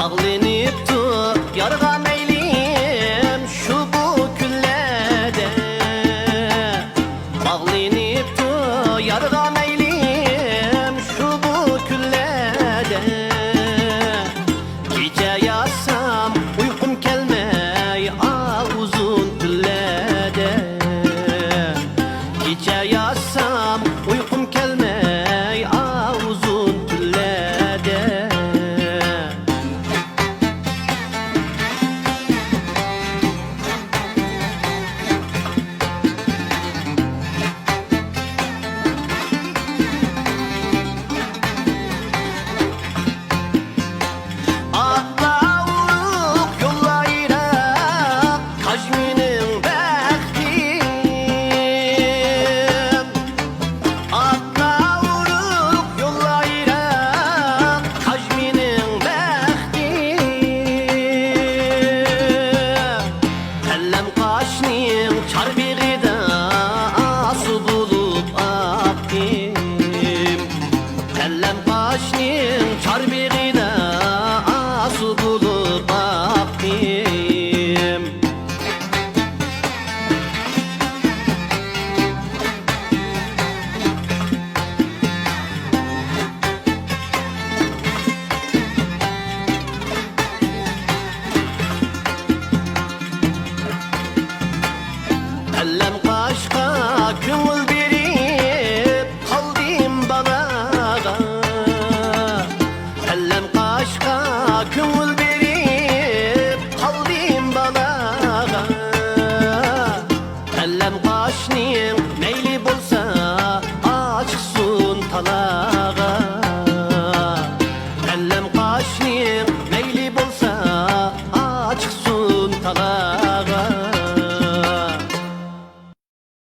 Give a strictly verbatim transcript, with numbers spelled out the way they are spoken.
باغلىنىپتۇ يارغا مەيلىم شۇ بۇ كۈنلەردە. باغلىنىپتۇ يارغا مەيلىم شۇ بۇ كۈنلەردە. كېچە ياتسام ئۇيقۇم كەلمەي ئا ئۇزۇن تۈنلەردە. كېچە ياتسام ئۇيقۇم كەلمەي ئا ئۇزۇن تۈنلەردە. ئاتلار ئۇرۇق يوللار يىراق، قاچ مېنىڭ بەختىم. ئاتلار ئۇرۇق يوللار يىراق، قاچ مېنىڭ بەختىم. پەللەم قاشنىڭ چاربېغىدا ئاسۇ بولۇپ ئاقتىم. پەللەم قاشنىڭ چاربېغىدا ئاسۇ بولۇپ ئاقتىم. ئەللەم قاشقا كۆڭۈل بېرىپ قالدىم بالاغا. ئەللەم قاشقا كۆڭۈل بېرىپ قالدىم بالاغا. ئەللەم قاشنىڭ مەيلى بولسا ئاچىقسۇن تالا.